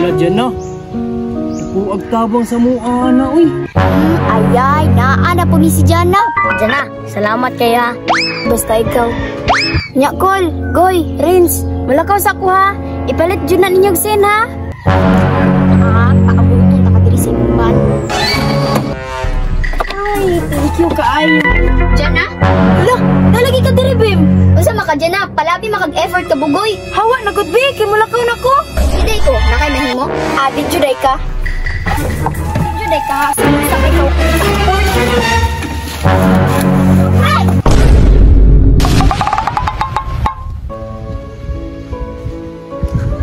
Wala dyan na. Nakuag tabang sa mua na, uy. Ayay, naa na po ni si Jana. Jana, salamat kaya. Basta ikaw. Nya, Kol, Goy, Rins, malakaw sa ko ha. Ipalit dyan na ninyog sin ha. Ah, paabuton na kadiri sa imong ban. Ay, thank you kaayo. Jana? Hala, nalagi ka diri, Bim. Unsa maka Jana, palabi makag-effort ka bugoy. Hawa na gud, Bi, kay mulakaw na ko. Hindi ko, nakay mahimo. Ah, di juday ka. Di juday ka ha, sa ikaw. Ay!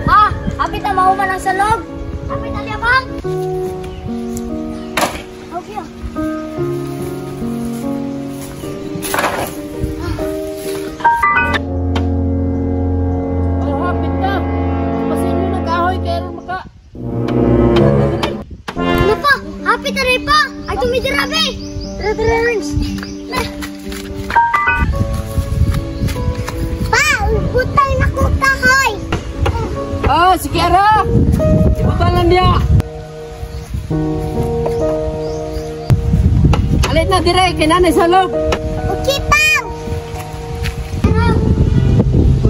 Ah, hapit na mahuman ang salog. Hapit na liyabang. Okay. Oh, hapit na. Pasin mo nag-ahoy kaya ron maka. Ano pa? Hapit na rin pa. Ay tumidirabe. Tara, tara, Renz. Pa, butang na ko kahoy. Ah, sige ara. Ibutan lang niya. Alit na dire kay nanay sa loob. Okay, pang. Tara.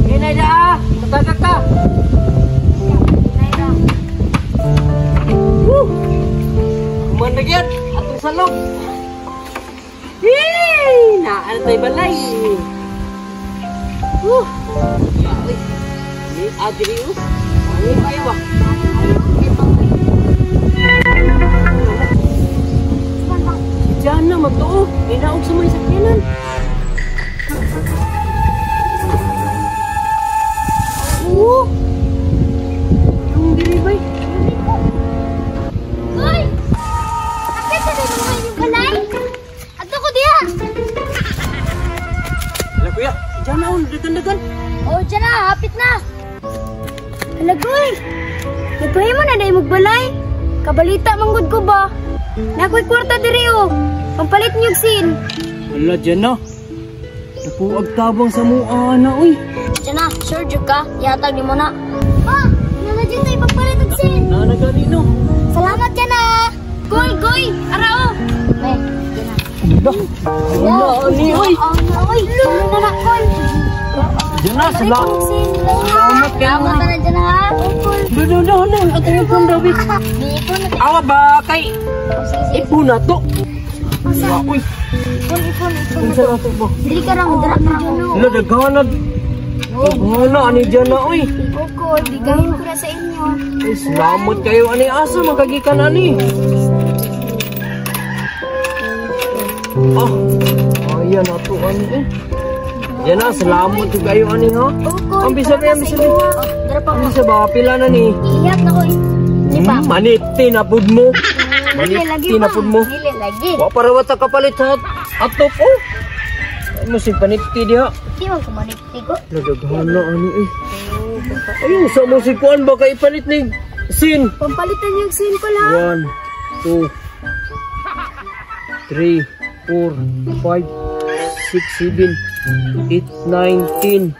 Hinay na ah. Matagak ka. Woo! Kumanagyan atong salog. Yee! Naan tayo balay. Woo! Ay, ni adiri oh. Ani kayo ba? Si Jana magtuo. Ninaog sa mga sakyanan. Oo! Yung diri bay. Hoy! Akit na rin mo inyong balay. Adto ko diha. Hala kuya, si Jana oh, dagan-dagan. Oh, Jana, hapit na. Hala, Goy. Nagpahimo na dahil magbalay. Kabalita manggod ko ba? Nakoy kwarta diri oh. Pampalit niyog sin. Wala dyan na. Nakuag tabang sa mua na, uy. Jana, sure jud ka. Ihatag nimo na. Pa, nana dyan tayo pagpalit og sin. Nana gani no. Salamat Jana. Goy, Goy, arao. Me, Jana. Wala. Wala, ani, uy. Ano, oy. Ano na na, Kol? Jana, salamat. Salamat kayo. Salamat na Jana ha. Do, do, do, do. Ato yung phone daw, bi. Di ipon na. Awa ba kay Oh, sige, sige. ipon na to. Wala, uy. Ipon, ipon, ipon. Unsa na to ba? Dili ka lang, dara ka dyan. Wala, daghanag. Daghanag, ani Jana, uy. Kol, bigayin ko na sa inyo. Ay, salamat kayo, ani asa, magagikan, ani. Ah, ayan na to, ani, eh. Yan na, salamat kayo, ani, ha? Kol, Ang bisa ba, ang bisa ba? Dara pa Ang ko. bisa ba, pila na ni? Iyak na ko. Di pa. Maniti na pud mo. Dili lagi Maniti na pa. pud mo. Dili lagi. Wa para wata kapalit ha. Atop, oh. Ay, mo sig paniti diha. Di man ko maniti ko. Nadaghan na, ani, eh. Ayun, sa mo si kuan ba kay ipalit ni sin? Pampalitan niyog sin pala. 1, 2, 3, 4, 5, 6, 7, 8, 9, 10.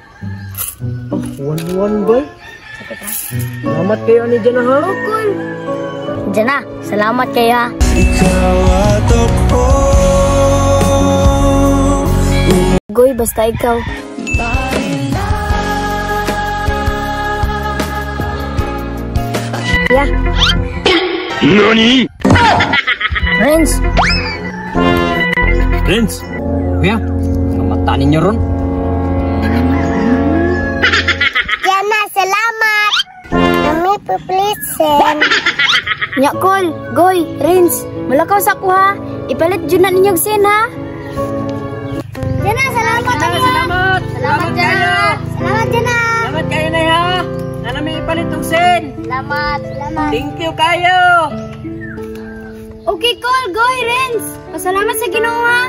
Ah, 1, 1 ba? Salamat kayo, ani dyan ha? Kol. Jana, salamat kayo ha. Goy, basta ikaw. Yeah. Nani? Renz, Renz, kuya, kamata ninyo ron. Jana, salamat. Kami po please, sen. Nya, Kol, Goy, Rins, malakaw sa ko ha. Ipalit dyan na ninyog sin ha. Jana, salamat. Salamat. Salamat, Jana. Salamat, Jana. Salamat kayo na ha. Nana may ipalit og sin. Salamat. Salamat. Thank you kayo. Okay, Kol, Goy, Rins. Pasalamat sa Ginoo ha.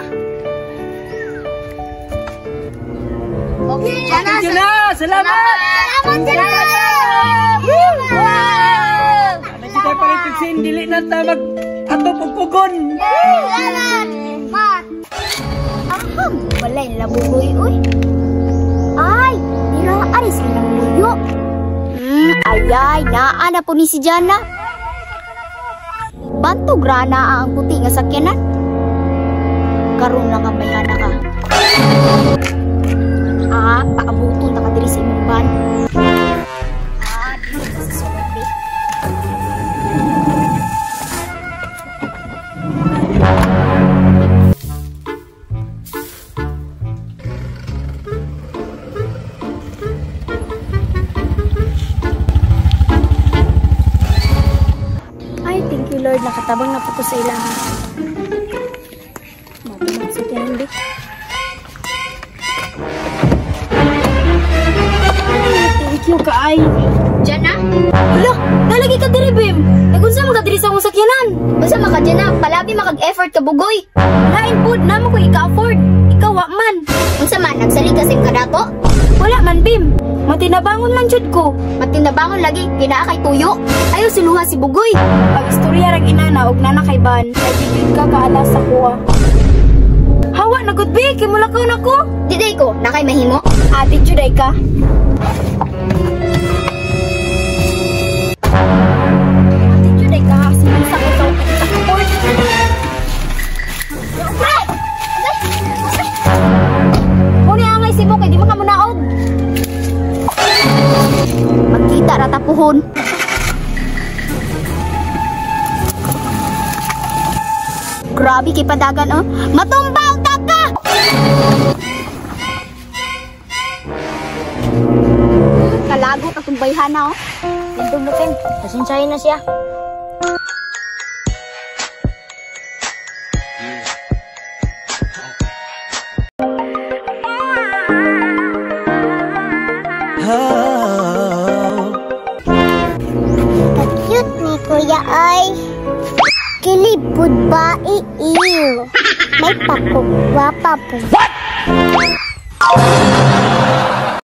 Okay, Jana. Jana, salamat. Salamat, Jana. Ano kita palit og sin, dili na ta mag atop og kugon. Salamat. Ma. Aham, walay labugoy, uy. Ay, dira ari silang luyo. Ayay. Day, naa na po ni si Jana. Bantog ra na ang puti nga sakyanan. Karon lang ang bayana ka. Ah, paabuton ta ka diri sa imong van. Ah, dili ka sa sulod, be. Ay, thank you Lord, nakatabang na po ko sa ilaha. Matumang sa tiyan, be. Thank you kaay. Jana? Hala, nalagi ka diri, Bim. Nagunsa man ka diri sa akong sakyanan. Unsa man ka Jana? Palabi makag-effort ka bugoy. Lain pud namo ko ika-afford. Ikaw wa man. Unsa man nagsalig ka sa imong kadato? Wala man, Bim. Matinabangon man jud ko. Matinabangon lagi, kinaa kay tuyo. Ayo siluha si Bugoy. Pag istorya rag inana og nana kay ban, kay di jud ka kaala sa kuha. Hawa na gud bi, kay mulakaw na ko. Di day ko, na kay mahimo. Ate jud ay ka. Ate jud ay ka, sinunsa ko sa pag-afford. Muna angay si Bukay, di man ka munaog. Magkita ra ta puhon. Grabe kay padagan oh. Matumbaw ta ka. Kalago ka tumbayhana oh. Lindong lupin, pasensyahin na siya. Ka-cute ni Kuya ay. Kilipod ba iiw? May pakugwapa po. What?